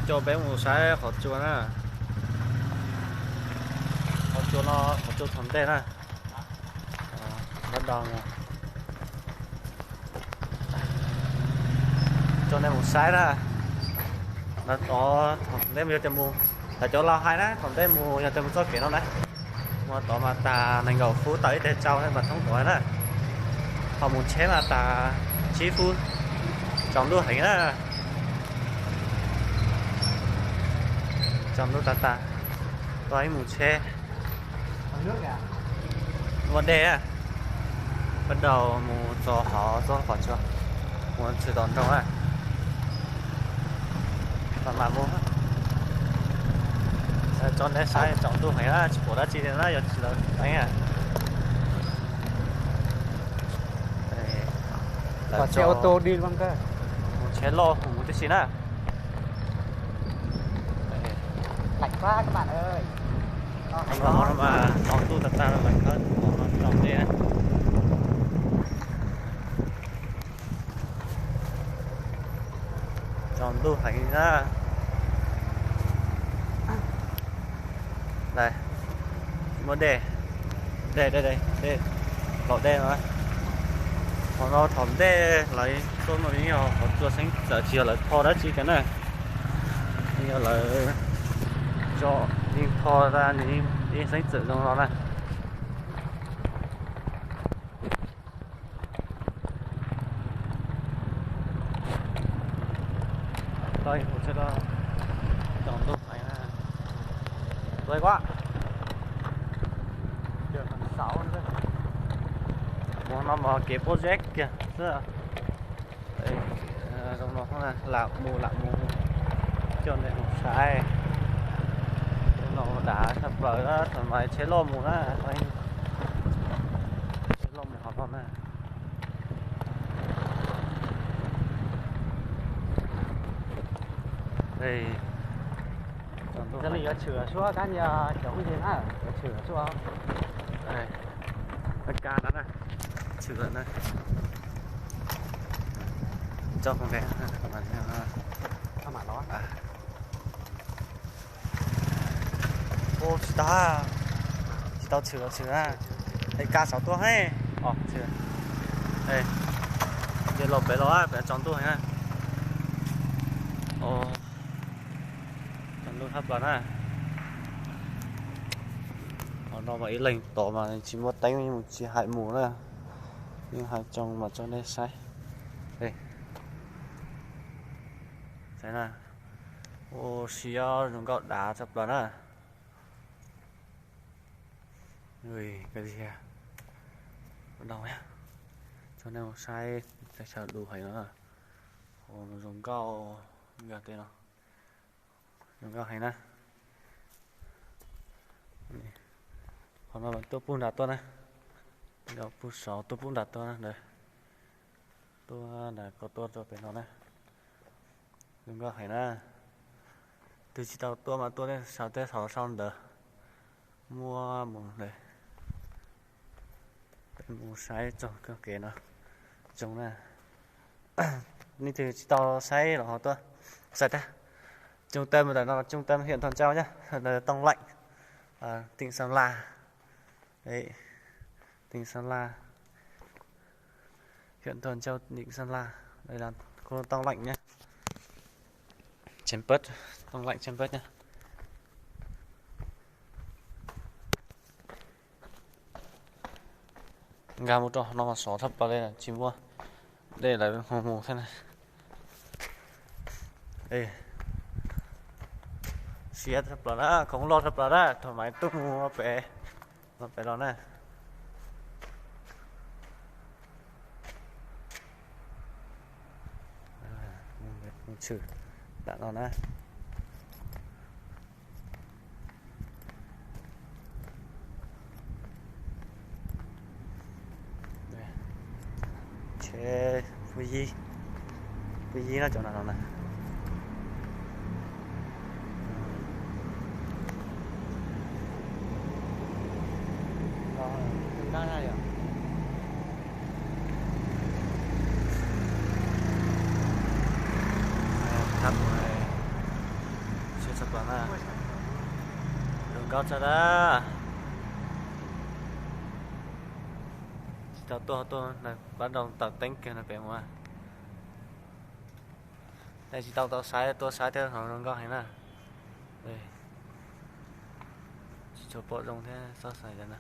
Coj peb mus saib qhov tsua na. Qhov tsua no, qhov tsua thaum ntej na. Coj nej mus saib na. Thaum ntej mus yog tias mus, lawv cov laus hais na, thaum ntej mus yog tias mus txoj kev no na, mus tod mas tas nees nkaum phút tawm ib teg tsau mas thoob tod na. Ho mus tsheb mas tas tsib phút. Tsaus ntuj heev na. Tsaus ntuj tas tas, tuaj ib mus tsheb. Muaj dej, pab daus mus txog hauv txoj qhov tsua, mus tshwm tom nroog na. Mam mam mus, tso nej saib, tsaus ntuj heev na, tsis pom dab tsi li na, yog tsis lawv teeb. Lawv tso mus tsheb loj mus tib si na. Lạnh quá các bạn ơi. Tsaus ntuj tas tas lawv khawb tsaus dej na. Tsaus ntuj heev na. Muaj dej, dej, dej, dej, plaum dej no. Qhov no thaum ntej lawv tuaj no yog qhov tsua xeeb txawm, tsis yog lawv tho dab tsi kiag na. Yog lawv tso yeej tho ra nws yeej xeeb txawm zoo no na. Tau mus tsheb loj, tsaus ntuj heev na. Tuaj ua, mus no mas kev pob zeb kiag xwb. Zoo no lam mus lam mus, coj nej mus saib. Zoo no dav tshaj plaws na, thaum mas tsheb loj mus na, tsheb loj mus hauv no na. Ê, tsaus ntuj heev. Yuav tshwm suab kab nia cov kuj yig na, yuav tshwm suab. Kab no na, tshwm na. Tso tsis tau, tsis tau tshwm, tshwm na. Es kab saum tuaj he. Ces los pem los pem tsaus ntuj heev na. Tsaus ntuj tshaj plaws na. Qhov no mas ib leeg tod mas tsis muaj teeb, yeej tsis hais mus na, yeej hais tsoo mas tso nej saib. Saib na, ua siab zoo nkauj dav tshaj plaws na. Ui, koj tiag, tso nej mus saib, teb chaws du heev no, zoo nkauj, nkag tej no. Zoo nkauj heev na. Qhov no tuaj pug nram tuaj na, yog pug saud tuaj pug nram tuaj na, tuaj nram ko tuaj rau pem no na. Zoo nkauj heev na. Tus tsis tau tuaj mas tuaj saum tej thaum sau ntawd muaj mus ntawd. Peb mus saib txog kev no zoo na. Nej twg tsis tau saib los ho tuaj saib tag. Trung tâm ntawm no là trung tâm huyện Thuận Châu nhá, là Tông Lạnh, tỉnh Sơn La. Đấy, tỉnh Sơn La, huyện Thuận Châu, tỉnh Sơn La. Đây là khu Tông Lạnh nhá. Trên bớt, Tông Lạnh trên bớt nhá. Nkag mus rau no mas sov tshaj plaws li, tsis muaj dej lawv mus mus thiab na. Siab tshaj plaws na, khoom loj tshaj plaws na, thaum mas tuaj mus pem, mus pem los na. Mus tshwm nram no na. Tsheb pub yib, pub yib no cov no na. Txhab pom, siab txog pom na. Zoo nkauj tshaj na. Tsis tau tuaj tuaj pab rau tom teeb kiag no pem ua. Tsis tau tau saib, tuaj saib thiab no zoo nkauj heev na. Tsis tshua pom zoo thiab txhob xaiv na.